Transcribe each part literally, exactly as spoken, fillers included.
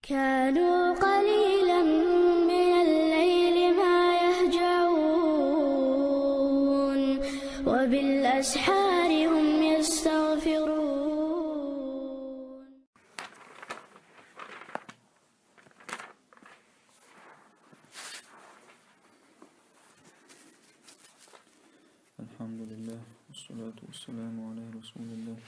كانوا قليلا من الليل ما يهجعون، وبالأسحار هم يستغفرون. الحمد لله، والصلاة والسلام على رسول الله،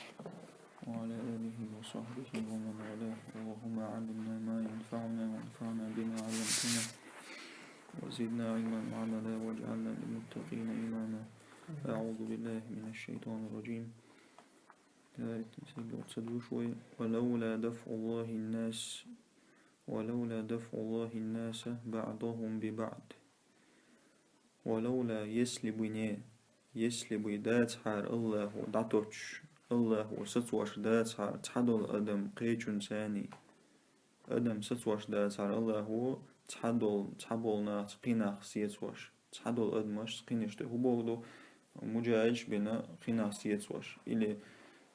وعلى آله وصحبه ومن والاه. اللهم علمنا ما ينفعنا، وانفعنا بما علمتنا، وزدنا علما وعملا، واجعلنا للمتقين إماما. أعوذ بالله من الشيطان الرجيم. ولولا دفع الله الناس، ولولا دفع الله الناس بعضهم ببعض. ولولا, если бы не, если бы дацахьара Аллахо дӀатоттуш, Аллахо сацош дацахьара цхьадолу адам кхечунца цхьаьний. Адам сацош дацахьара Аллахо цхьадолу, цхьаболу нахаца кхин нах сецош. Цхьадолу адамаш кхинаш тӀе хӀун боху ду, мужаьжаш бина кхин нах сецош. Или,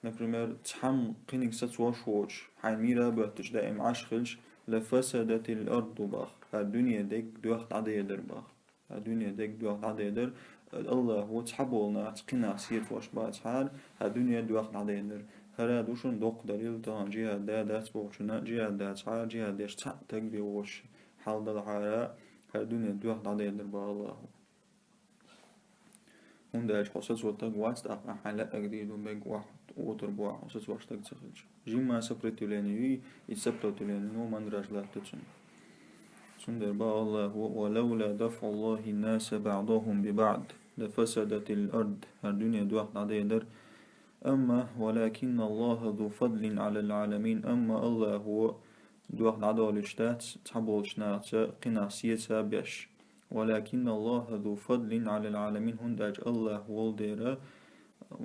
например, цхьамма кхиниг сацош воцуш, хьайн мийра а боьттуш даим Ӏаш хилча, لفسدت الأرض бах, хӀара дуьне дерг доьхна дӀадер дара бах. ХӀара дуьне дерг доьхна дӀадер дара, Аллахо цхьаболу нахаца кхин нах сецош бацахьара, хӀара дуьне доьхна дӀадер дара. ХӀара ду шуна доккха далил, тахана жихӀад да, дац бохучунна, жихӀад дацахьара, жихӀад деш цхьаъ стаг бен воцуш хьал далахьара, хӀара дуьне доьхна дӀадер дара бах Аллахо. ХӀунда аьлча хьо сацо стаг вац, тӀаккха хьайн лаьарг дийр ду, мегарг охьа, отар бу хьо сацош стаг ца хилча. Жимма сопротивление юй, и сопротивление ну мандраж латта цунна. Цундела бах Аллахо: ولولا دفع الله الناس بعضهم ببعض لفسدت الأرض, хӀара дуьне доьхна дӀадер дара. Амма, ولكن الله ذو فضل على العالمين, амма Аллахо доьхна дӀадолуьйтуш дац цхьаболчу нахаца кхин нах сеца беш. ولكن الله ذو فضل على العالمين, хӀунда аьлча Аллах волу дера,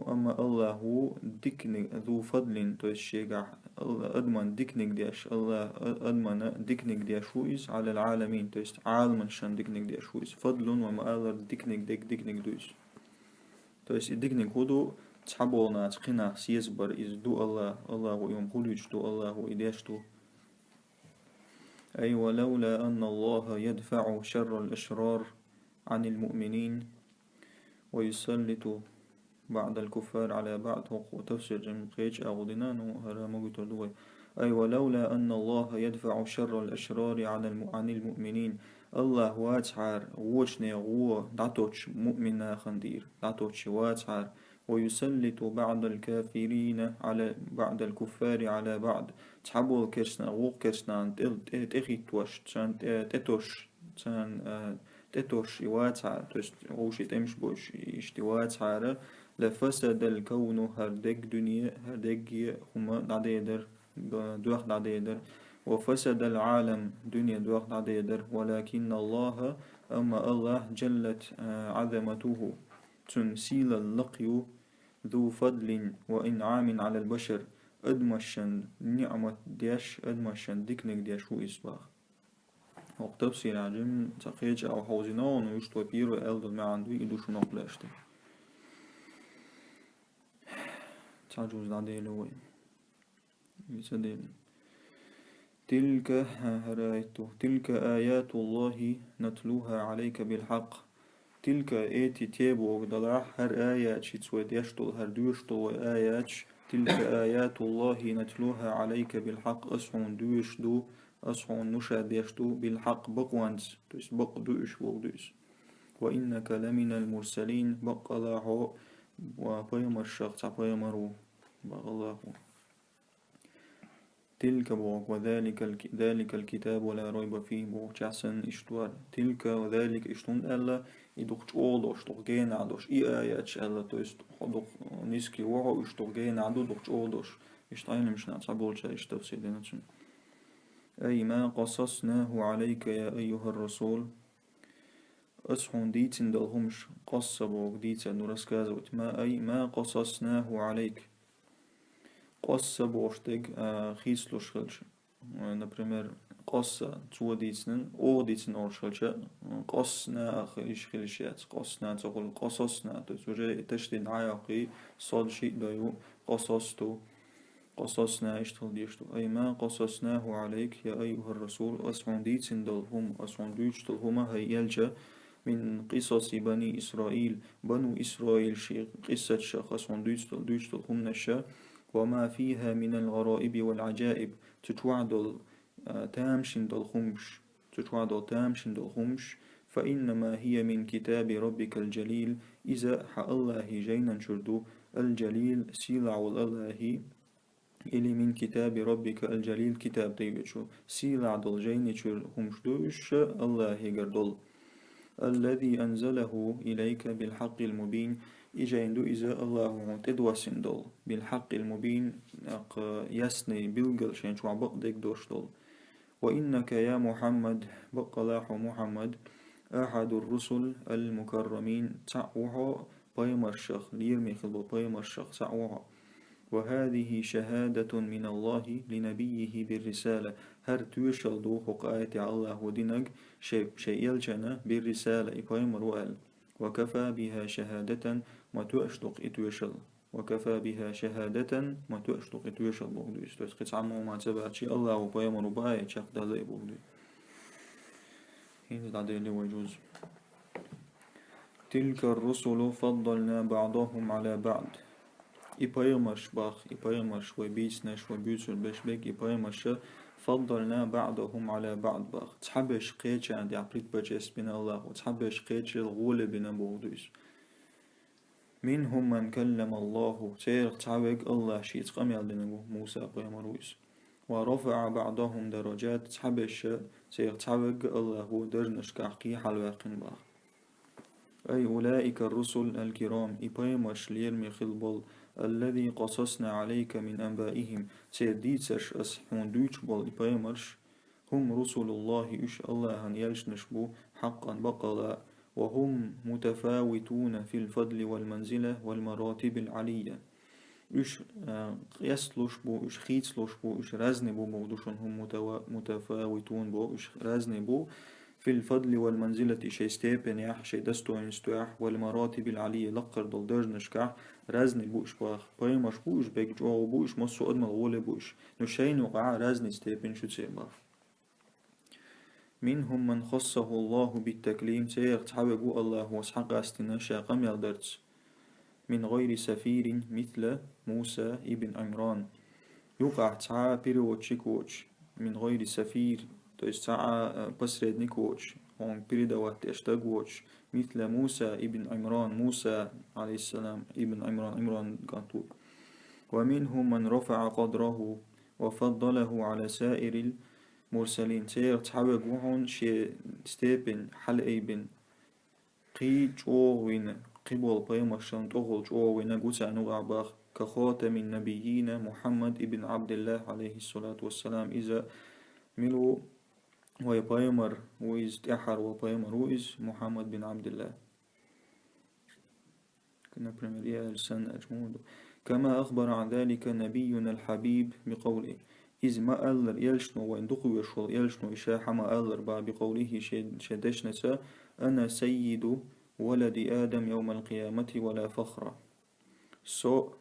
амма Аллах ву диканиг, ذو فضل, то есть шегахь Алла-, адаман диканиг деш, Аллах а-, адамана диканиг деш ву иза, على العالمين, то есть Ӏаламашна диканиг деш ву иза. فضل ва ма алар диканиг, дерг диканиг ду иза. То есть и диканиг хӀун ду, цхьаболу нахаца кхин нах сезабар, иза ду Аллах, Аллахо и хӀума хуьлуьйтуш ду, Аллахо и деш ду. أي ولولا أن الله يدفع شر الأشرار عن المؤمنين ويسلط بعض الكفار على بعض, хӀокху тафсир жимма кхечу агӀо дина, ну, хӀара ма гуьтур ду вай. أي ولولا أن الله يدفع شر الأشرار عن الم-, عن المؤمنين. Аллах вацахьара, вочу нехан гӀо дӀатоттуш муъмин нахана дийр, дӀатоттуш вацахьара, ويسلط بعض الكافرين على بعض الكفار على بعض. Цхьаболу керстанах вукху керстанна тӀе-, тӀе-, тӀехӀиттош, царна тӀе-, тӀетосуш, царна, а, тӀетосуш и вацахьара, то есть вовшийн тӀемаш бойтуш иштта и вацахьара, لفسد الكون, хӀара дерг дуьне, хӀара дерриге хӀума дӀадер дара, д-, доьхна дӀадер дара. وفسد العالم, дуьне доьхна дӀадер дара. ولكن الله, амма Аллах, جلت, а, عظمته, цуьнан сийлалла лакха ю, ذو فضل وإنعام على البشر, адамашна ниӀмат деш, адамашна диканиг деш ву иза бах. ХӀокху тафсирехь жимма цхьа кхечу агӀо хьовзийна, ну, иштта вай первый аьлла долу маьӀна дуй, и ду шуна хӀокху лаьшта. Цхьа жуз дӀаделла вай. Вица дела. تلك, хӀара аят ду. تلك آيات الله نتلوها عليك بالحق. تلك, эти, те боху далахь, хӀара аяташ, хӀинца вай деш долу, хӀара доьшуш долу вай аяташ. تلك آيات الله نتلوها عليك بالحق. Ас хьуна доьшуш ду, ас хьуна нуша деш ду, بالحق, бакъонца, то есть бакъ ду уьш боху ду иза. وإنك لمن المرسلين, баккъалла хьо ва пайхамаршах цхьа пайхамар ву, баккъалла хьо. تلك боху, وذلك الك-, ذلك الكتاب لا ريب فيه бохучохь санна иштта вара. تلك وذلك иштта хӀунда аьлла, и дукха чӀогӀа долуш, дукха генахь долуш, и аяташ аьлла, то есть хьо дукха низкий ву хьо, уьш дукха генахь ду, дукха чӀогӀа долуш. Иштта Ӏеламнаха цхьаболчара иштта тафсир дина цуьнан. أي ما قصصناه عليك يا أيها الرسول. Ас хьуна дийцина долу хӀумаш, къасса боху дийцар ду, рассказывать. ما, أي ما قصصناه عليك. Къасса бохуш дерг, а, хийцалуш хилча. Э, например, къасса, цо дийцина, оха дийцина олуш хилча, къасна а хи-, иша хилиш яц. Къасна ца хуьлу, къасасна, то есть уже и ташдид дӀа а йоккхий, сод шиъ дой ву, къасасту. قصصنا, иштта дийш ду. أي ما قصصناه عليك يا أيها الرسول, ас хьуна дийцина долу хӀума, ас хьуна дуьйцуш долу хӀума, хӀай элча, من قصص بني إسرائيل, бану Исраил ши къиссаташах ас хьуна дуьйцуш долу, дуьйцуш долу хӀуманаш, وما فيها من الغرائب والعجائب, цу чохь долу, а, тамашийна долу хӀумаш, цу чохь долу тамашийна долу хӀумаш, فإنما هي من كتاب ربك الجليل, иза хьан Аллахьан жайнан чуьра ду, الجليل, сийлахь волу Аллахьан, или من كتاب ربك الجليل, китаб тӀе йоьду, сийлахь долу жайни чуьра хӀумаш ду уьш, Аллахьегара долу. الذي أنزله إليك بالحق المبين, и жайна ду иза Аллахьо хьуна тӀедоссийна долу, بالحق المبين, аккха ясный билггал шайн чохь бакъдерг долуш долу. وإنك يا محمد, баккъала хьо, Мухьаммад, أحد الرسل المكرمين, цхьаъ ву хьо пайхамаршах, лераме хилла болу пайхамаршах цхьаъ ву хьо. وهذه شهادة من الله لنبيه بالرسالة, хӀара тоьшалла ду хӀокху аятехь Аллахьо динарг шайн, шайн элчана, بالرسالة, и пайхамар ву аьлла. وكفى بها شهادة, ма тоьаш ду-кх и тоьшалла. وكفى بها شهادة, ма тоьаш ду-кх и тоьшалла боху дуьйцу. То есть кхин цхьаммо ма ца баьхчи, Аллахьо пайхамар ву бахьа чекхдала и боху дуьйцу. ХӀинца дӀаделли вай жуз. تلك الرسل فضلنا بعضهم على بعض. И пайхамарш бах, и пайхамарш, вай бийцинарш, вай буьйцур берш берг, и пайхамарш, فضلنا بعضهم على بعض бах. Цхьаберш кхечарна тӀехь предпочесть бина Аллахьо, цхьаберш кхечарел гӀоле бина боху дуьйцу. منهم من كلم الله, церах цхьаверг Аллахьа шеца къамел динарг ву, Муса пайхамар ву иза. ورفع بعضهم درجات, цхьаберш, церах цхьаверг Аллахьо даржанашкахь кхин хьалаваьккхина бах. أي أولئك الرسل الكرام, и пайхамарш лераме хилла болу, الذي قصصنا عليك من أنبائهم, церан дийцарш ас хьуна дуьйцуш болу и пайхамарш, هم رسل الله, уьш Аллахьан элчанаш бу, حقا, баккъала, وهم متفاوتون في الفضل والمنزلة والمراتب العلية. Уьш, а, къесталуш бу, уьш хийцалуш бу, уьш разный бу боху ду шуна, هم متوا-, متفاوتون боху, уьш разный бу, في الفضل والمنزلة, шайн степенехь, шайн достоинствехь, والمراتب العلية, лакхара долу даржанашкахь, разный бу уьш бах. Пайхамарш бу уьш, берг чӀогӀа бу уьш, массо а адамал гӀоле бу уьш. Ну шайна юкъахь разный степенаш ю церан бах. منهم من خصه الله بالتكليم, церах цхьаверг ву Аллахьо схьакъастийна ша къамел дарца. من غير سفير مثل موسى ابن عمران. Юкъахь цхьа а переводчик воцуш, من غير سفير, то есть цхьа а, э, посредник воцуш, хьуна передавать деш стаг воцуш, مثل موسى ابن عمران, Муса, عليه السلام, ابن عمران, Ӏимран кӀант ву. ومنهم من رفع قدره وفضله على سائر المرسلين. Церах цхьаверг ву хьуна шен степень хьалаайбина, кхин чӀогӀа вина, кхин болу пайхамаршна тӀехула чӀогӀа вина гу царна юкъахь бах, كخاتم النبيين محمد بن عبد الله عليه الصلاة والسلام. Иза мила ву, вай пайхамар ву иза, тӀаьххьара вай пайхамар ву иза, Мухьаммад бин Ӏабдилла. Например, я аьлла санна аьлча муха ду. كما أخبر عن ذلك نبينا الحبيب بقوله. Иза ма-аллара, элчано, вайн дукхавезаш волу элчано, и ша хьа ма-аллара бах, بقوله, шен, шен дешнаца: أنا سيد ولد آدم يوم القيامة ولا فخر. Со,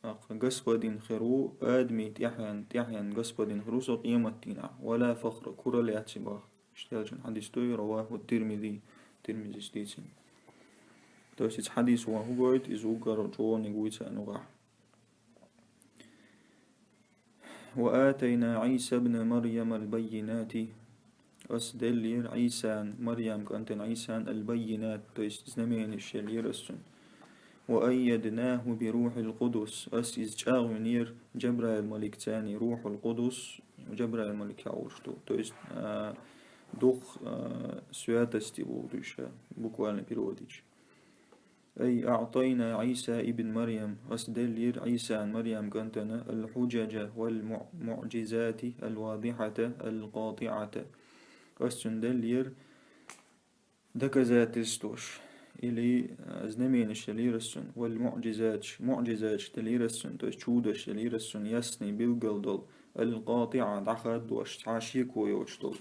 аккха, господин хир ву, Адамийн тӀаьхьен, тӀаьхьен господин хир ву со къематдийнахь, ولا فخر, куралла яц и бах. Иштта аьлча хьадис ду, رواه الترمذي, Тирмизис дийцина. То есть иза хьадис ван хӀу гойту, иза уггар чӀогӀаниг вуй царна юкъахь. وآتينا عيسى ابن مريم البينات. Ас деллера Ӏийсан, Марьям кӀантана Ӏийсан, البينات, то есть знаменеш еллера ас цунна. وأيدناه بروح القدس. Ас иза чӀагӀвинера Джабраил малик царний, روح القدس, Джабраил малик яхьурш ду. То есть, а, дух, а, святости боху ду ша, буквально переводича. أي أعطينا عيسى ابن مريم, ас деллера Ӏийсан, Марьям кӀантана, الحجج والمعجزات الواضحة القاطعة. Ас цунна деллера доказательстваш, или, а, знаменеш деллера ас цунна, والمعجزات, муӀжизаташ деллера ас цунна, то есть чудаш деллера ас цунна, ясный, билггал долу, القاطعة, дӀахаддош, цхьа а шеко йоцуш долу.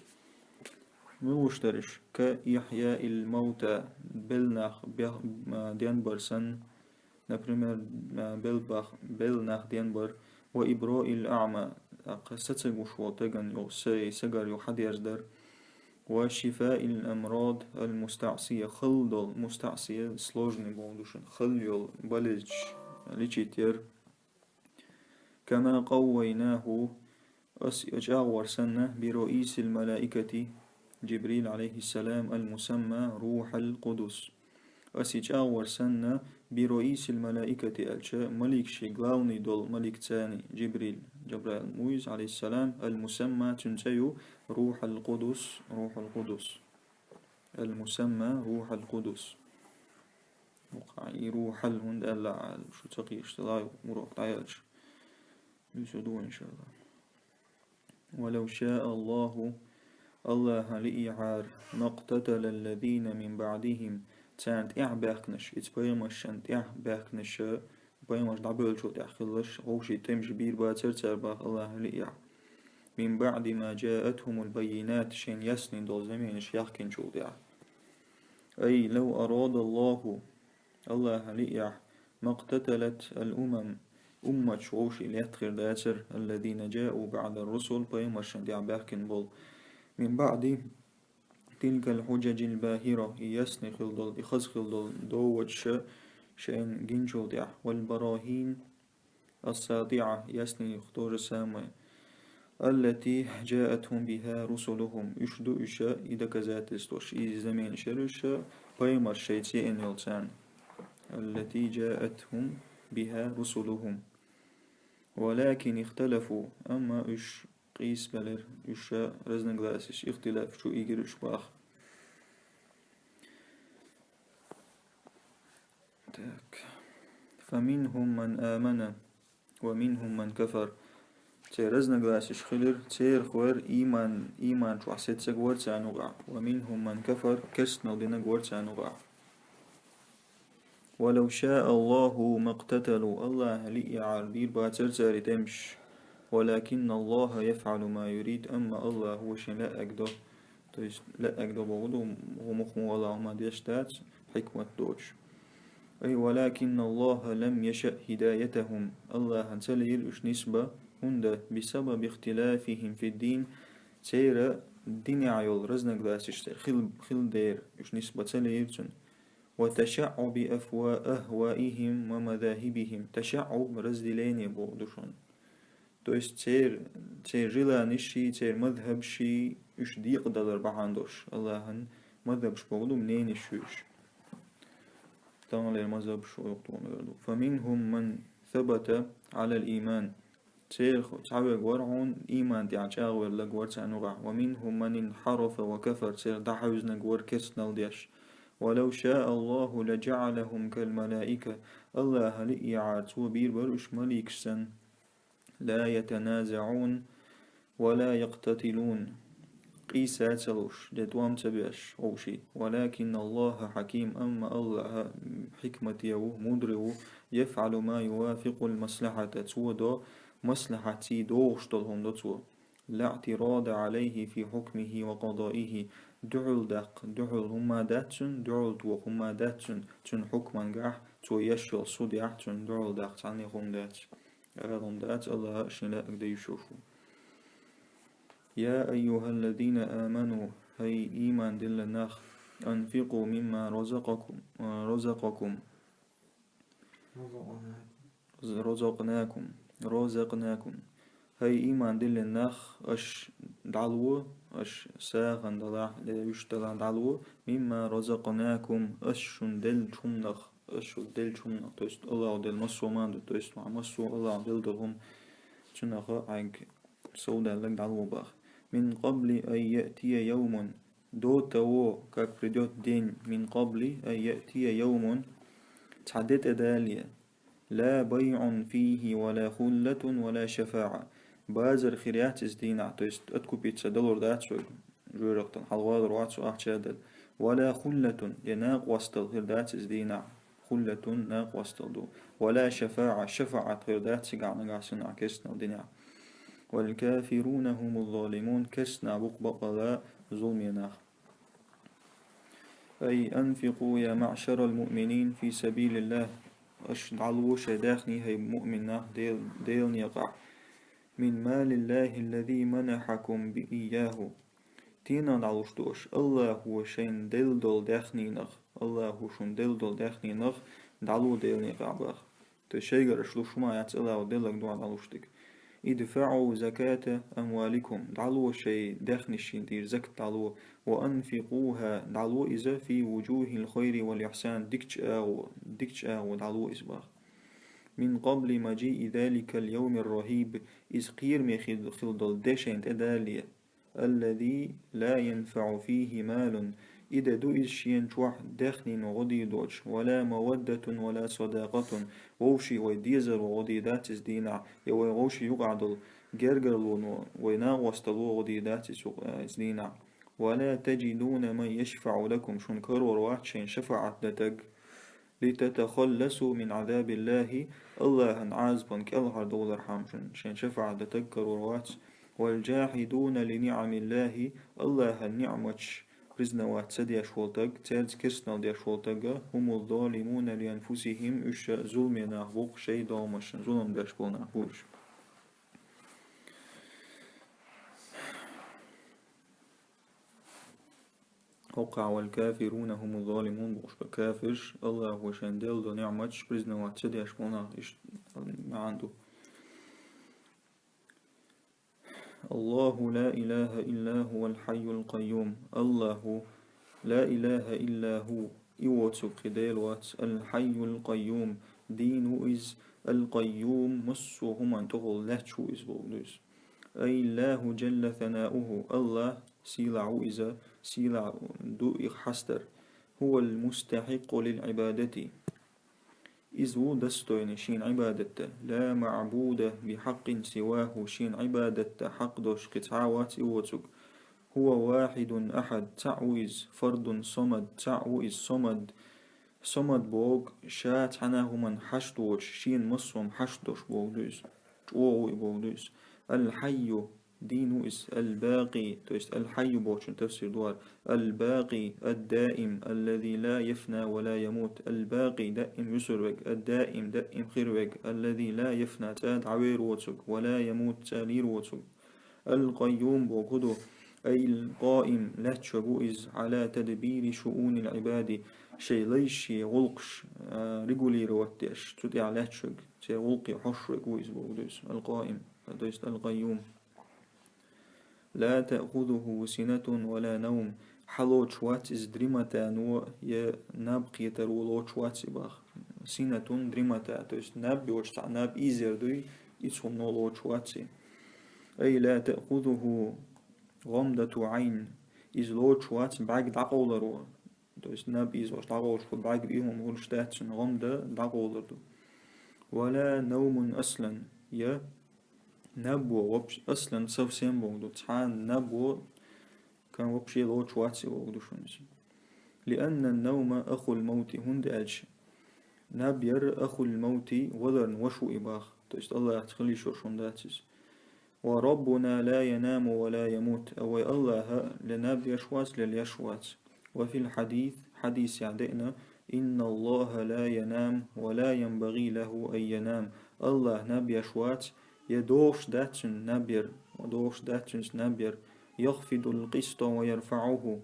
Муьлш дараш, كإحياء الموتى, белла нах бех-, а, денбар санна, например, а, белла бах-, белла нах денбар, وإبراء الأعمى, тӀаккха сацагӀа вуш волу таган йо са-, сагар йо хьадерзадар, وشفاء الأمراض المستعصية, хала долу, мустаъсия, сложный боху ду шуна, хала йолу болезнаш лечить яр. كما قويناه, ас и чӀагӀвар санна, برؤيس الملائكة, Джибрил, عليه السلام, المسمى روح القدس. Ас и чӀагӀвар санна, برؤيس الملائكة аьлча, маликаши главный долу малик царни, Джибрил, Джабраил ву иза, عليه السلام, المسمى, цуьнан цӀе ю روح القدس, روح القدس. المسمى روح القدس. Вукху и روح ال хӀунда аьлла аьлла, шу ца кхеташ, ца лай урок дӀаяьлча. Дуьйцур ду вай, иншалла. ولو شاء الله, АллахӀа лиъехьара, ما اقتتل الذين من بعدهم, царна тӀаьхьа баьхкинарш, иза пайхамаршна тӀаьхьа баьхкинарш, пайхамарш дӀабевллачул тӀаьхьа хилларш, вовшийн тӀемаш бийр бацара цара боху АллахӀа лиъехь. من بعد ما جاءتهم البينات, шайна ясный долу заменаш яьхкинчул тӀаьхьа. أي لو أراد الله, АллахӀа лиъехь, ما اقتتلت الأمم, умматаш вовшийн летта хир дацара, الذين جاءوا بعد الرسل, пайхамаршна тӀаьхьа баьхкина болу, من بعد تلك الحجج الباهرة, и ясный хила долу, и хаза хила долу доводаш шайна гинчул тӀаьхьа, والبراهين الساطعة, ясный, то же самое, التي جاءتهم بها رسلهم, уьш ду уьш, и доказательстваш, и заменаш яра уьш, пайхамарш шайца еана йолу царна, التي جاءتهم بها رسلهم, ولكن اختلفوا, амма уьш къийсабелира, уьш разногласиш, ихтилаф чу ийгира уьш боху. Так. فمنهم من آمن ومنهم من كفر. Церан разногласиш хилира, церан хӀора ийман, ийман чохь сецнарг вара царна юкъахь, ومنهم من كفر, керстанал динарг вара царна юкъахь. ولو شاء الله ما اقتتلوا, АллахӀа лиъехьара бийр бацара цара и тӀемаш, ولكن الله يفعل ما يريد, амма АллахӀа шен лаьарг до, то есть лаьарг до боху ду, хӀума хӀума АллахӀа хӀума деш дац, хьикмат доцуш. أي ولكن الله لم يشأ هدايتهم, АллахӀа ца лиира уьш нисба, хӀунда, بسبب اختلافهم في الدين, церан динехь йолу разногласиш церан хила, хила дера уьш нисба ца лиира цунна. وتشعب أفوا-, أهوائهم ومذاهبهم. ТашаӀуб, разделение боху ду шуна. То есть церан, церан желанеши, церан мазхӀабаши уьш декъадалар бахьана долуш. АллахӀан мазхӀабаш боху ду, мнениеш ю уьш. Таханлера мазхӀабаш вай юкъа тӀе ма верду. فمنهم من ثبت على الإيمان. Церан цхьаверг вара хьуна ийман тӀехь чӀагӀвелларг вара царна юкъахь. ومنهم من انحرف وكفر. Церан дӀахьаьвзинарг вара керстанал деш. ولو شاء الله لجعلهم كالملائكة. АллахӀа лиъехьара цо бийр бара уьш маликаш санна. لا يتنازعون ولا يقتتلون. Къийса ца луш, де тӀом ца беш, вовший. ولكن الله حكيم, амма АллахӀ хьикмате ву, мудрый ву, يفعل ما يوافق المصلحة, цо до маслахьатций догӀуш долу хӀума до цо. لا اعتراض عليه في حكمه وقضائه. Дуьхьал даккха, дуьхьал хӀума дац цуьнан, дуьхьал тоха хӀума дац цуьнан, цуьнан хьукмангахь, цо еш йолу судехь, цуьнан дуьхьал даккха цхьанне хӀума дац. Ара хӀума дац, АллахӀа шен лаьарг де йиш йолуш ву. يا أيها الذين آمنوا, хӀай ийман диллина нах, أنفقوا مما رزقكم, رزقكم. رزقناكم. رزقناكم. ХӀай ийман диллина нах, аша дӀало, аша сагӀина далахь, я уьш далахь дӀало, مما رزقناكم, аша шуна деллачу хӀуманах, аша шуна деллачу хӀуманах, то есть АллахӀа делла массо а ма ду, то есть массо а АллахӀа делла долу хӀума, цунах хьайга совдаьлларг дӀало боху. من قبل أن يأتي يوم, до того, как придёт день, من قبل أن يأتي يوم, цхьа де тӀедалале, لا بيع فيه ولا خلة ولا شفاعة. Базар хир яц иза дийнахь, то есть откупиться далур дац вай, жоьжахатин хьалавалур вац вай ахча а делла. ولا خلة, я накъостал хир дац иза дийнахь. خلة, накъостал ду. ولا شفاعة, шафаӀат хир дац цигахь нагахь санна керстанал динехь. والكافرون هم الظالمون, керстанаш бу-кх бакъалла зуламе нах. أي أنفقوا يا معشر المؤمنين في سبيل الله. Аша дӀало шайн даьхни, хӀай муъмин нах, Дел-, Делан некъахь. من مال الله الذي منحكم إياه. Тийнах дӀалуш долуш, Аллахо шайна делла долу даьхнинах, Аллахо шуна делла долу даьхнинах дӀало Делан некъахь боху. То есть шайгара аш луш хӀума яц, Аллахо делларг ду дӀалуш дерг. ادفعوا زكاة أموالكم, дӀало шайн даьхнашна тӀера закат дӀало, وأنفقوها, дӀало иза, في وجوه الخير والإحسان, дикачу агӀо, дикачу агӀо дӀало иза боху. من قبل مجيء ذلك اليوم الرهيب, иза кхераме хи-, хила долу де шайна тӀедалале. الذي لا ينفع فيه مال, и де ду иза шена чохь даьхнина гӀо дийр доцуш, ولا مودة ولا صداقة, вовшийн вай дезаро гӀо дийр дац иза дийнахь, я вай вовшийн юкъахь долу гергарлоно, вай накъостало гӀо дийр дац иза юкъ-, иза дийнахь. ولا تجدون من يشفع لكم, шуна карор вац шайна шафаӀат дан стаг. لتتخلصوا من عذاب الله, Аллахьан Ӏазапан кӀелхьардовлархьама шуна шайна шафаӀат дан стаг карор вац. والجاحدون لنعم الله, Аллахьан ниӀматаш признавать ца деш волу стаг, цаьрца керстанал деш волу стаг, هم الظالمون لأنفسهم, уьш зуламе нах бу-кх, шайн догӀмашна зулам деш болу нах бу уьш. ХӀокхахь والكافرون هم الظالمون бохуш бу, кафирш, Аллахо шайна делла долу ниӀматаш признавать ца деш болу нах, иштта маьӀна ду. الله لا إله إلا هو الحي القيوم. Аллаху, لا إله إلا هو, и воцург кхин Дела вац, الحي القيوم, дийна ву иза, القيوم, массо а хӀуманна тӀехула лаьтташ ву иза боху иза. أي الله جل ثناؤه, Аллах, сийлахь ву иза, сийлахь ду и хьастар. هو المستحق للعبادة. Иза ву достойный шена Ӏибадат дан. لا معبود بحق سواه, шена Ӏибадат дан хьакъ долуш кхин цхьа а вац и воцург. هو واحد أحد, цхьаъ ву иза, فرد صمد, цхьаъ ву иза, самад. Самад боху, ша цхьана а хӀуманна хьашт воцуш, шена массо а хӀума хьашт долуш боху ду иза. ЧӀогӀа ву и боху ду иза. الحي, дийна ву иза, الباقي, то есть الحي бохучун тафсир ду хӀара, الباقي الدائم الذي لا يفنى ولا يموت, الباقي, даим вуьсур верг, الدائم, даим хир верг, الذي لا يفنى, цкъа а дӀавер воцург, ولا يموت, цкъа а лийр воцург. القيوم боху ду, أي القائم, лаьтташ верг ву иза, على تدبير شؤون العباد, шайн лайши гӀуллакхаш, а, регулировать деш, цу тӀехь лаьтташ верг, церан гӀуллакхе хьожуш верг ву иза боху ду иза, القائم, то есть القيوم. لا تأخذه سنة ولا نوم. Хьалоцуш вац иза дриматано я наб кхетаро лоцуш вац и боху. سنة, дримата, то есть наб йоцуш цхьа наб ийзар дуй, и цхьанно лоцуш вац и. أي لا تأخذه غمضة عين. Иза лоцуш вац бӀаьрг дӀакъовларо. То есть наб ийзош дӀакъовлуш хӀу бӀаьрг и хӀума хуьлуш дац цунна, гӀамда дӀакъовлар ду. ولا نوم أصلا, я наб во вообще, аслан, совсем боху ду, цхьа наб во, кан вообще лоцуш вац и боху ду шуна иза. لأن النوم أخو الموت, хӀунда аьлча наб яр أخو الموت, валарна ваша ву и боху. То есть Аллахьца хила йиш йолуш хӀума дац иза. وربنا لا ينام ولا يموت, а вай Аллахь ле наб еш вац, ле леш вац. وفي الحديث, хьадисехь деана, إن الله لا ينام ولا ينبغي له أن ينام. Аллахь наб еш вац, я догӀуш дац цуьнан наб яр, догӀуш дац цуьнца наб яр. يخفض القسط ويرفعه.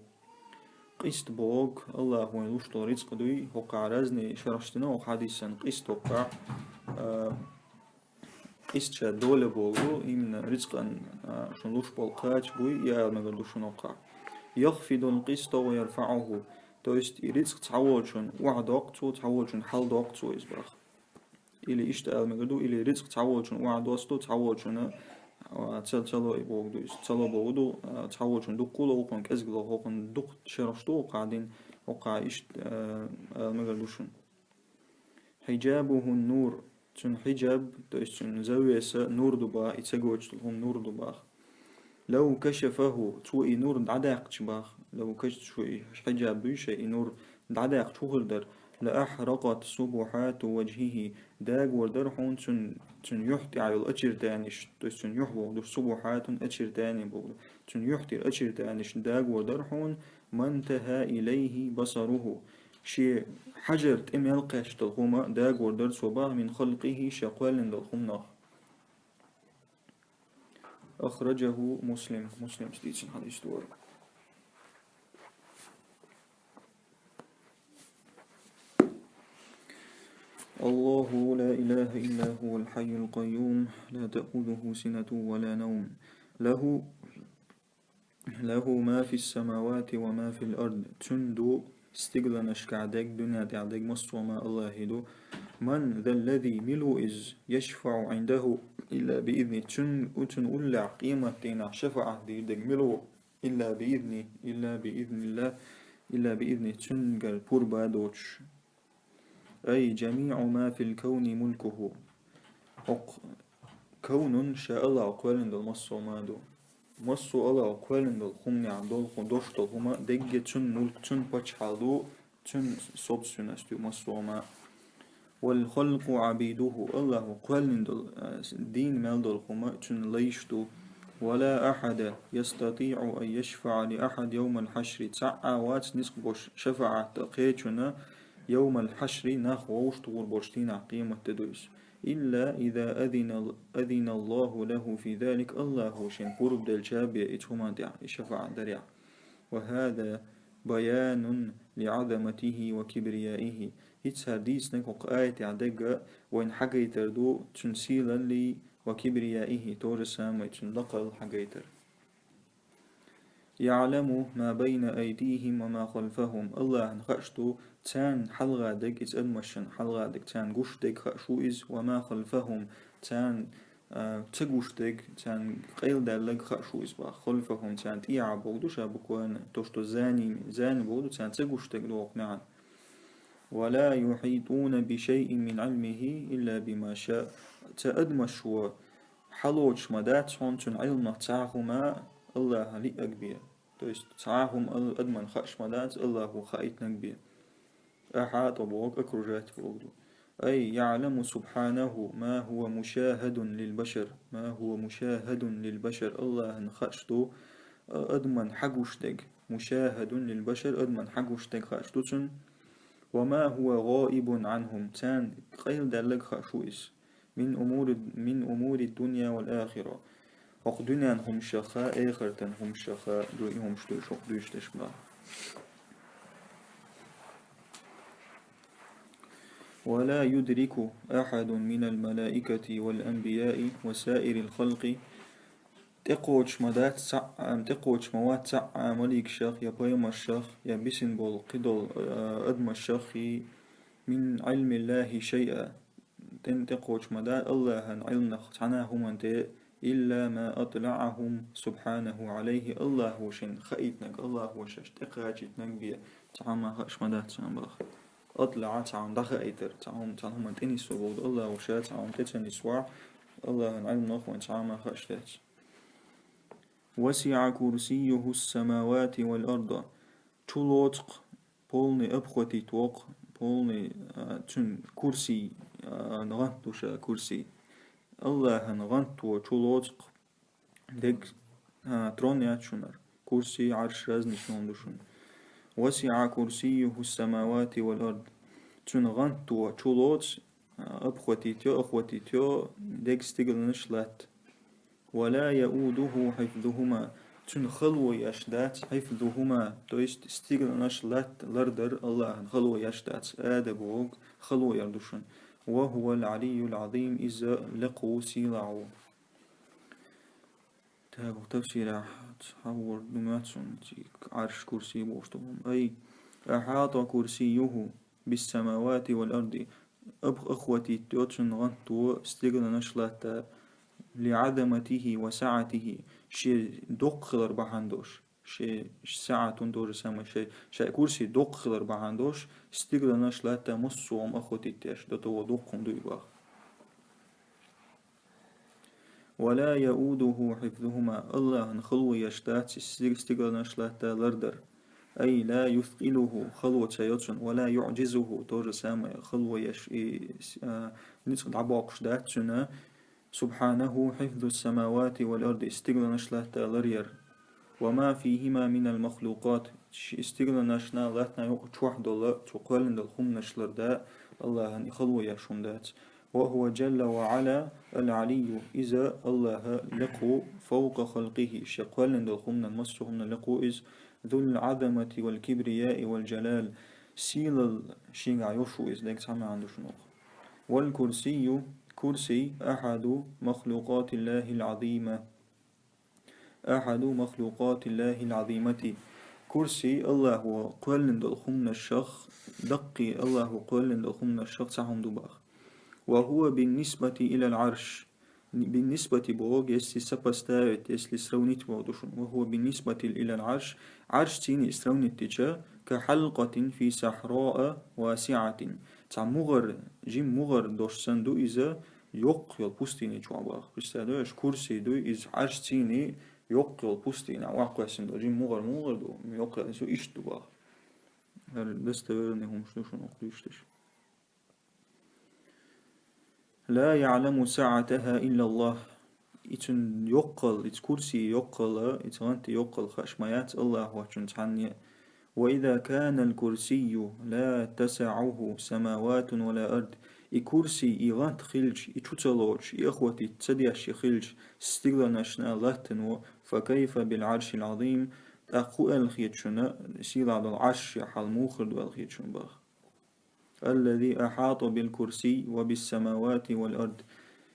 Къист боху, Аллахь вайна луш долу рицкъ дуй, хӀокхахь разный шархьаш дина хӀокху хьадисан, къист хӀокхахь, а, къист ша доля боху ду, именно рицкъан, а, шуна луш болу кхача буй, и ала мегар ду шуна хӀокхахь. يخفض القسط ويرفعه. То есть и рицкъ цхьаволчун охьадоккху цо, цхьаволчун хьалдоккху цо иза боху. Или иштта ала мегар ду, или рицкъ цхьаволчун охьадосту, цхьаволчунна, а, ца, ца ло и боху ду иза. Ца ло боху ду, а, цхьаволчун дуккха ло, хӀокхунна кӀезиг ло, хӀокхунна дуккха шархьаш ду хӀокхахь дина, хӀокхахь иштта, а, ала мегар ду шуна. حجابه النور, цуьнан хьиджаб, то есть цуьнан завеса нур ду боху, и ца гойтуш долу хӀума нур ду боху. لو كشفه, цо и нур дӀадаьккхича боху, لو كشف, цо и хьиджаб дуй шайн, и нур дӀадаьккхича хӀун хир дара, لأحرقت سبحات وجهه, дагор дара хьуна цуьнан, цуьнан юьхь тӀехь йолу очертаниеш, то есть цуьнан юьхь боху ду, سبحات очертание боху ду, цуьнан юьхь тӀера очертаниеш дагор дара хьуна, ما انتهى إليه بصره. Шен хьажар тӀе мел кхаьчна долу хӀума дагор дара цо боху, من خلقه, ша кхоьллина долу хӀуманах. أخرجه مسلم. Муслима дийцина хьадис ду. الله لا إله إلا هو الحي القيوم لا تأخذه سنة ولا نوم له له ما في السماوات وما في الأرض. Цуьнан ду стигланашкахь дерг, дуьнен тӀехь дерг массо а ма Аллахьан ду. من ذا الذي, мила ву иза, يشفع عنده إلا بإذنه. Цуьнан, цуьнан уллехь къематдийнахь шафаӀат дийр дерг мила ву? إلا بإذنه, إلا بإذن الله, إلا بإذنه, цуьнгара пурба доцуш. أي جميع ما في الكون ملكه. ХӀокху кавнан ша Аллахьо кхоьллина долу массо а ма ду. Массо а Аллахьо кхоьллина долу хӀуманехь долу хӀу-, дош долу хӀума дерриге цуьнан мулк, цуьнан пачхьалкх ду, цуьнан собственность ю массо а ма. والخلق عبيده. Аллахьо кхоьллина долу, а, дийна мел долу хӀума цуьнан лайш ду. ولا أحد يستطيع أن يشفع لأحد يوم الحشر. Цхьа а вац ницкъ болуш шафаӀат дан кхечунна, يوم الحشر, нах вовшахтухур болуш дийнахь, къематде ду иза. إلا إذا أذن، أذن الله له في ذلك, Аллахьо шена пурба делча бен и цу хӀуманна тӀехь, и шафаӀат дарехь. وهذا بيان لعظمته وكبريائه. ХӀинца хӀара дийцинарг хӀокху аятехь дерг вайна хьагайтар ду цуьнан сийлаллий, وكبريائه, то же самое, цуьнан лакхалла хьагайтар. يعلم ما بين أيديهم وما خلفهم. Аллахьна хууш ду царна хьалха дерг, иза адамашна хьалха дерг, царна гуш дерг хууш ву иза, وما خلفهم, царна, а, ца гуш дерг, царна къайладаьлларг хууш ву иза боху. خلفهم, царна тӀехьа бохург ду ша буквально, то, что за ними, за ними бохург ду, царна ца гуш дерг ду хӀокху маьӀна. ولا يحيطون بشيء من علمه إلا بما شاء. Цу адамаша хьалоцуш ма дац хьуна цуьнан Ӏилманах цхьа а хӀума Аллахьа лиънарг бен. То есть цхьа а хӀума ал-, адамна хууш ма дац Аллахьо хаийтинарг бен. أحاط бохург окружать бохург ду. أي يعلم سبحانه ما هو مشاهد للبشر، ما هو مشاهد للبشر. Аллахьна хууш ду, а, адамна хьагуш дерг. مشاهد للبشر, адамна хьагуш дерг хууш ду цунна. وما هو غائب عنهم, царна къайладаьлларг хууш ву иза. من أمور، من أمور الدنيا والآخرة. ХӀокху дуьненан хӀуманашха, эхартан хӀуманашха ду и хӀуманаш, дуьйш хӀокху дуьйш деш бан. ولا يدركه أحد من الملائكة والأنبياء وسائر الخلق. ТӀекхочуш ма дац цхьа а, тӀекхочуш ма вац цхьа а маликашах, я пайхамаршах, я бисина болу кхидолу, а, адамашах, من علم الله شيئا. ТӀен-, тӀекхочуш ма дац Аллахьан Ӏилманах цхьана а хӀуманна тӀе, إلا ما أطلعهم سبحانه عليه. Аллахьо шена хаийтинарг, Аллахьо шаьш тӀекхачийтинарг бен цхьа хӀума хууш ма дац царна боху. أطلع, цхьа хӀума дӀахаийтар, цхьа хӀума, цхьана хӀуманна тӀе нисван бохург ду, Аллахьо ша цхьа хӀума тӀе ца нисвахь, Аллахьан Ӏилманах вайн цхьа хӀума хууш дац. وسع كرسيه السماوات والأرض. Чулоцу-кх, полный обхватить во-кх, полный, а, цуьнан курси, а, гӀант ду ша курси. Аллахьан гӀанто чулоцу-кх дерг, а, трон яц шуна, курси, Ӏарш, разный хӀума ду шуна. وسع كرسيه السماوات والأرض. Цуьнан гӀанто чулоцу, а, обхватить йо, охватить йо дерг, стигланаш, латта. ولا يؤوده حفظهما. Цуьнан хало еш дац حفظهما, то есть стигланаш, латта лардар Аллахьан хало еш дац. Ада бохург хало яр ду шуна. وهو العلي العظيم, иза лекха ву, сийлахь ву. ТӀаккха тафсирехь цхьа ворд ду моьтту суна, цигахь Ӏарш, курси бохуш долу хӀума. أي أحاط كرسيه بالسماوات والأرض. Об-, охватить йо цуьнан гӀанто стигланаш, латта, لعظمته وسعته, шен доккха хилар бахьана долуш, шен саӀатун, то же самое, шен, шен курси доккха хилар бахьана долуш, стигланаш, латта, массо а хӀума охватить еш, до того доккха хӀума ду и боху. ولا يؤوده حفظهما. Аллахьан хало еш дац стиг-, стигланаш, латта лардар. أي لا يثقله, хало ца йо цунна. ولا يعجزه, то же самое, хало еш и, а, ницкъ дӀабоккхуш дац цуьнан. سبحانه حفظ السماوات والأرض, стигланаш, латта ларъяр. وما فيهما من المخلوقات, ши-, стигланашна, латтана юкъа чохь долу, цу кхоьллина долу хӀуманаш ларда Аллахьан, и хало еш хӀума дац. وهو جل وعلا العلي, иза Аллахӏ лекха ву, فوق خلقه, шен кхоьллина долу хӀуманан массо а хӀуманан лекха ву иза, ذو العظمة والكبرياء والجلال, сийлалла шегахь йолуш ву иза, дерг цхьа маьӀна ду шуна оха. والكرسي, курси, أحد مخلوقات الله العظيمة, أحد مخلوقات الله العظيمة. Курси Аллахӏа кхоьллина долу хӀуманашах, даккхий Аллахӏа кхоьллина долу хӀуманашах цхьа хӀума ду боху. وهو بالنسبة إلى العرش, بالنسبة боху, если сопоставить, если сравнить боху ду шуна. وهو بالنسبة إلى العرش, Ӏаршций сравнить дича, كحلقة في صحراء واسعة. Цхьа мугӀар, жима мугӀар долуш санна ду иза, йоккха йолу пустыни чохь боху. Представляешь, курси ду иза, Ӏаршций йоккха йолу пустыни, охьакхоьссина долу жима мугӀар, мугӀар ду, йоккха йолу, иза иштта ду боху. ХӀара достоверный хӀуманаш ду шуна оха дуьйцуш. لا يعلم سعتها إلا الله. И цуьнан йоккхалла, и курси йоккхалла, и гӀанти йоккхалла хууш ма яц Аллахӏ воцчунна цхьанне а. وإذا كان الكرسي لا تسعه سماوات ولا أرض, и курси, и гӀант хилча, и чу ца лоцуш, и охватить ца деш и хилча, стигланашна латтано, فكيف بالعرش العظيم, тӀаккха хӀун аьлла хета шуна, сийлахь долу Ӏарш, хьал муха хир ду аьлла хета шуна боху. الذي أحاط بالكرسي وبالسماوات والأرض.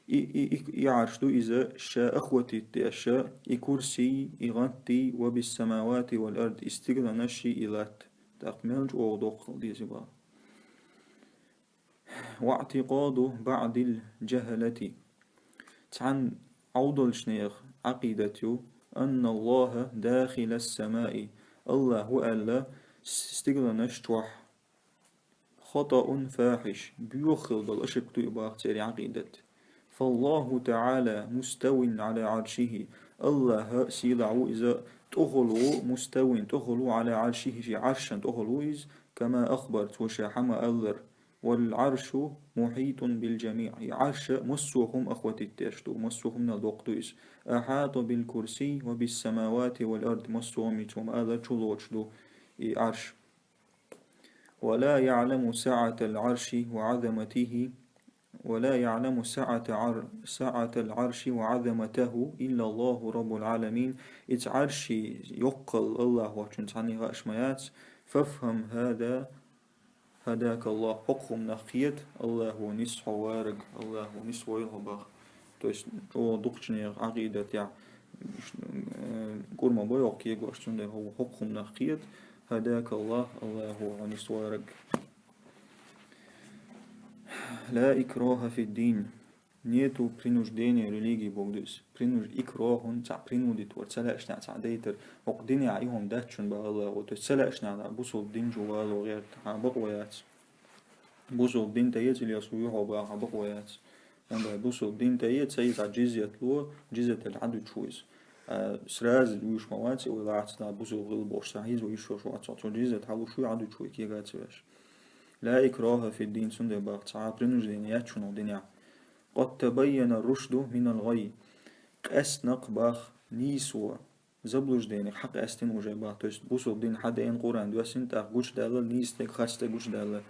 И, и, и, и Ӏарш ду иза, ша охватить деш, и курси, и гӀанти, وبالسماوات والأرض, и стигланаш, и латта. ТӀаккха мел чӀогӀа доккха хила деза боху. واعتقاد بعض الجهلة. Цхьана Ӏовдалчу нехан Ӏакъидат ю, أن الله داخل السماء, Аллахӏ ву аьлла, с-, стигланаш чохь. خطأ فاحش, боьха хила долу ошибка ду и боху церан Ӏакъидат. فالله تعالى مستو على عرشه. Аллахӏ сийлахь ву иза, тӀехула ву, مستو, тӀехула ву, على عرشه, шен Ӏаршана тӀехула ву иза, كما أخبر, цо ша хьан ма-аллара. والعرش محيط بالجميع. И Ӏарш массо а хӀума охватить деш ду, массо а хӀуманал доккха ду иза. أحاط بالكرسي وبالسماوات والأرض. Массо а хӀума, цо ма-аллара, чу лоцуш ду и Ӏарш. ولا يعلم سعة العرش وعظمته، ولا يعلم سعة عر-، سعة العرش وعظمته إلا الله رب العالمين. Иза Ӏарши йоккхалла Аллахӏ воцчунна цхьанне а хууш ма яц. فافهم هذا هداك الله. ХӀокху хӀуманах кхета, Аллахӏо нис хьо вараг, Аллахӏо нис войла хьо боху. То есть, чӀогӀа дукхачу нехан Ӏакъидатехь, э, кӀур ма бой оха кегош, цундела хӀокху хӀуманах кхета, هداك الله, Аллахӏо хьо нис вараг. لا إكراه في الدين. Нету принуждения в религии, боху иза. Принуж-, икрахун, цхьа принудить вар, ца лаьашнехь цхьа дайтар. ХӀокху динехь и хӀума дац шуна боху Аллахӏо. То есть ца лаьашнехь бусулба дин чу вало гӀерта, хьан бакъо яц. Бусулба дин тӀе эца, Ильяс, вуй хьо боху, хьан бакъо яц. ХӀунда бусулба дин тӀе эца, ца иза джизят ло, джизят аьлла хьан дуьтуш ву иза. А, сразу вуьйш ма вац, вай лаьцна бусулба гӀил бохуш, цхьа хӀинца вуьйш вац, цо джизят хьан луш вуй, хьан дуьтуш вуй, кегаци веш. لا إكراه في الدين, цундела боху, цхьа принуждение яц шуна динехь. قد تبين الرشد من الغي. Къаьстина боху нийсо заблужденех хьакъаьстина уже боху. То есть бусулба дин хьадеана, Къуръан доьссина, тӀаккха гучудаьлла, нийса стаг, харц стаг гучудаьлла.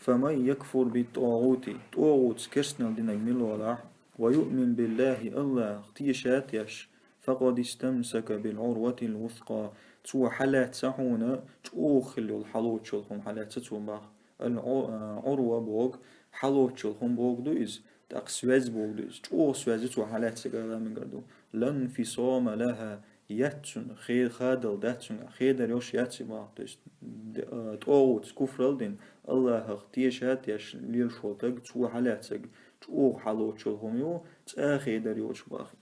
فمن يكفر بالطاغوت, тӀогӀутца керстанал динарг мила валахь, ويؤمن بالله, Аллахӏах теша а теш, فقد استمسك بالعروة الوثقى. Цо хьалаьцна хьуна чӀогӀа хила йолу, хьалоцуш йолу хӀума хьалаьцна цо боху. Ал-Ӏу-, а, Ӏурва боху, хьалоцуш йолу хӀума боху ду иза, тӀаккха связь боху ду иза. ЧӀогӀа связь цо хьалаьцна гала мегар ду. لا انفصام لها, яц цуьнан хе-, хадалла дац цуьнан, хедар йолуш яц и боху. То есть, д-, а, тӀогӀутца, куфрал дина, Аллахӏах теша а теш лелаш волу стаг, цо хьалаьцнарг чӀогӀа хьалоцуш йолу хӀума ю, цкъа а хедар йоцуш боху.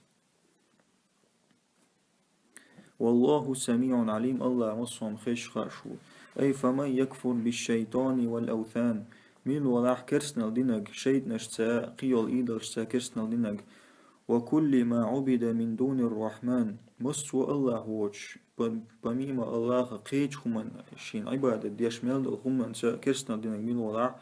والله سميع عليم, Аллахӏ массо а хӀуманах хууш ву. أي فمن يكفر بالشيطان والأوثان. Мила валахь керстанал динарг шайтӀанашца, кхин йолу идолашца керстанал динарг. وكل ما عبد من دون الرحمن. Массо а Аллахӏ воцуш, по-, помимо Аллахӏа кхечу хӀуманна шена Ӏибадат деш мел долу хӀуманца керстанал динарг мила валахь.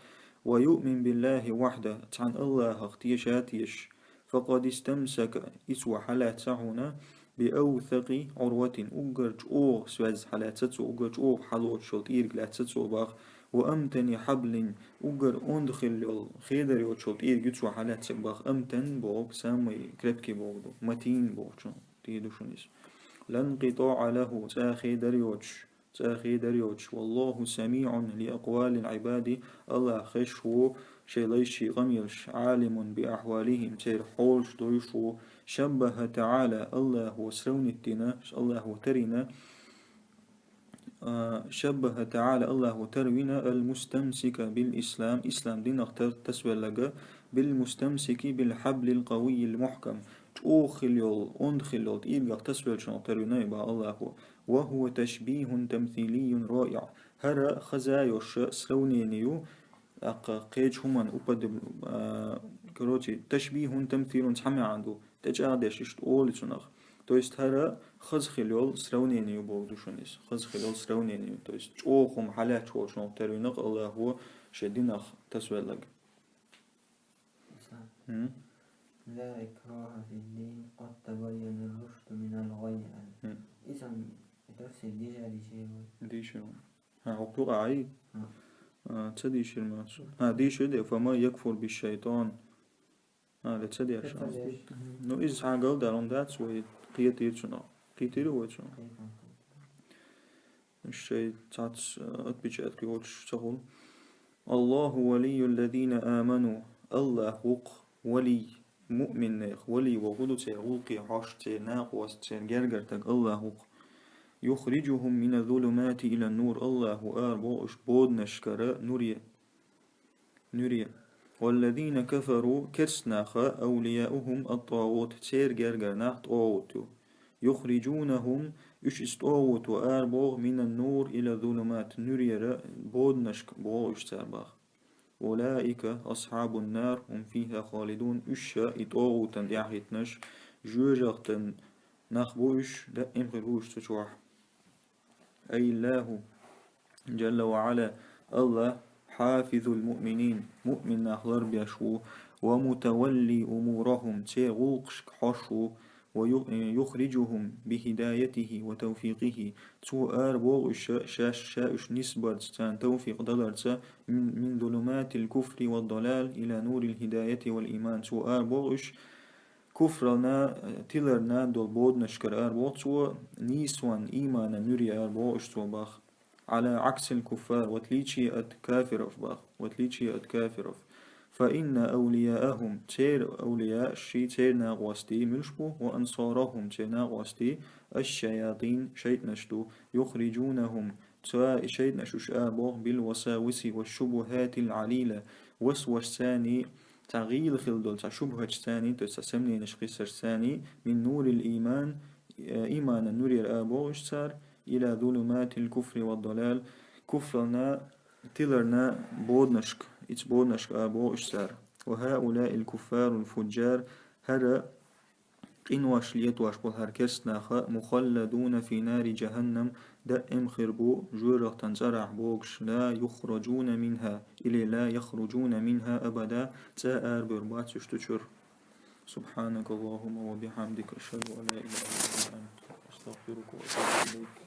ويؤمن بالله وحده. Цхьана Аллахӏах теша а тешаш. فقد استمسك, и цо хьалаьцна хьуна, بأوثق عروة, уггар чӀогӀа связь хьалаьцна цо, уггар чӀогӀа хьалоцуш йолу тӀийриг лаьцна цо боху, وأمتن حبل, уггар онда хилла йола, хедар йоцу тӀийриг ю цо хьалаьцнарг боху, амтан бохург самый крепкий бохург ду, матин бохучух тӀе ду шуна иза. لا انقطاع له, цкъа хедар йоцуш, цкъа хедар йоцуш. والله سميع لأقوال العباد, АллахӀ хезаш ву шайн лайшийн къамелаш, عالم بأحوالهم, церан хьолаш дойуш ву. شبه تعالى, АллахӀа сравнить дина, АллахӀа тарвина, а, شبه تعالى, АллахӀа тарвина, المستمسك بالإسلام, ислам динах тар-, тасавелларг, بالمستمسك بالحبل القوي المحكم, чӀогӀа хилла йола, онда хилла йола тӀийригах тасавеллачунах тарвина и боху АллахӀа. وهو تشبيه تمثيلي رائع. ХӀара хаза йолуш сравнение ю, тӀаккха кхечу хӀуманна уподоб-, а, короче, تشبيه تمثيل цхьа маьӀна ду, тӀечӀагӀдеш иштта олу цунах. То есть хӀара хаза хилла йолу сравнение ю бохург ду шуна иза. Хаза хилла йолу сравнение ю. То есть чӀогӀа хӀума хьалаьцна волчунах тарвина АллахӀа шайн динах тасавелларг. Ислам. М? لا إكراه في الدين قد تبين الرشد من الغي. М. Иза м-, тафсир дийша дийшира вай? Дийшира. ХӀа, хӀокху юкъа Ӏай? ХӀа. А, ца дийшира ма цо. ХӀа, дийшира де, فمن يكفر بالشيطان. А, де ца деш. Ца деш. Ну, иза хьан галдалун дац, вай кхетийра цунах. Кхетийра вай цунах? Кхетийра. Шайн цхьацца, а, отпечатка йоцуш ца хуьлу. الله ولي الذين آمنوا. АллахӀ ву-кх валий, муъминех валий ву-кх, ду церан гӀуллакхе хьожуш, церан накъост, церан гергартаг АллахӀ ву-кх. يخرجهم من الظلمات إلى النور. АллахӀ ву арабоху уьш боданашкара нуре. Нуре. والذين كفروا, керста наха, أولياؤهم الطاغوت, церан гергара нах тӀогӀут ю. يخرجونهم, уьш иза тӀогӀут ву арабоху, من النور إلى الظلمات, нуьрера боданашка боху уьш цара боху. أولئك أصحاب النار هم فيها خالدون, уьш ша и тӀогӀутана тӀаьхьахӀиттинарш, жоьжахатин нах бу уьш, даим хир бу уьш цу чохь. أي الله جل وعلا, АллахӀ, حافظ المؤمنين, муъмин нах ларбеш ву, ومتولي أمورهم, церан гӀуллакхашка хьожуш ву, ويخرجهم بهدايته وتوفيقه, цо арабоху уьш ша, ша уьш нисбарца, царна тавфикъ даларца, من، من ظلمات الكفر والضلال إلى نور الهداية والإيمان, цо арабоху уьш куфрална, тиларна долу боданашкара арабоху цо, нийсонан, ийманан нуьре арабоху уьш цо боху. على عكس الكفار, в отличие от кафиров боху, в отличие от кафиров. فإن أولياءهم, церан авлияъ, ши церан накъостий муьлш бу, وأنصارهم, церан накъостий, الشياطين, шайтӀанаш ду, يخرجونهم, цо и шайтӀанаш уьш арабоху, بالوساوس والشبهات العليلة, васвасашцаний, цхьа гӀийла хилла долу цхьа шубхаташцаний, то есть цхьа сомненеш кхиссаршцаний, من نور الإيمان, э, ийманан нуьрера арабоху уьш цара, إلى ظلمات الكفر والضلال, куфрална, тиларна боданашка, ица боданашка арабоху уьш цара. وهؤلاء الكفار الفجار, хӀара къинош летош болу хӀара керста наха, مخلدون في نار جهنم, даим хир бу жоьжахатин цӀарахь богуш, لا يخرجون منها, или لا يخرجون منها أبدا, цкъа а арабевр бац уьш цу чуьра. سبحانك اللهم وبحمدك، أشهد أن لا إله إلا أنت، أستغفرك وأتوب إليك.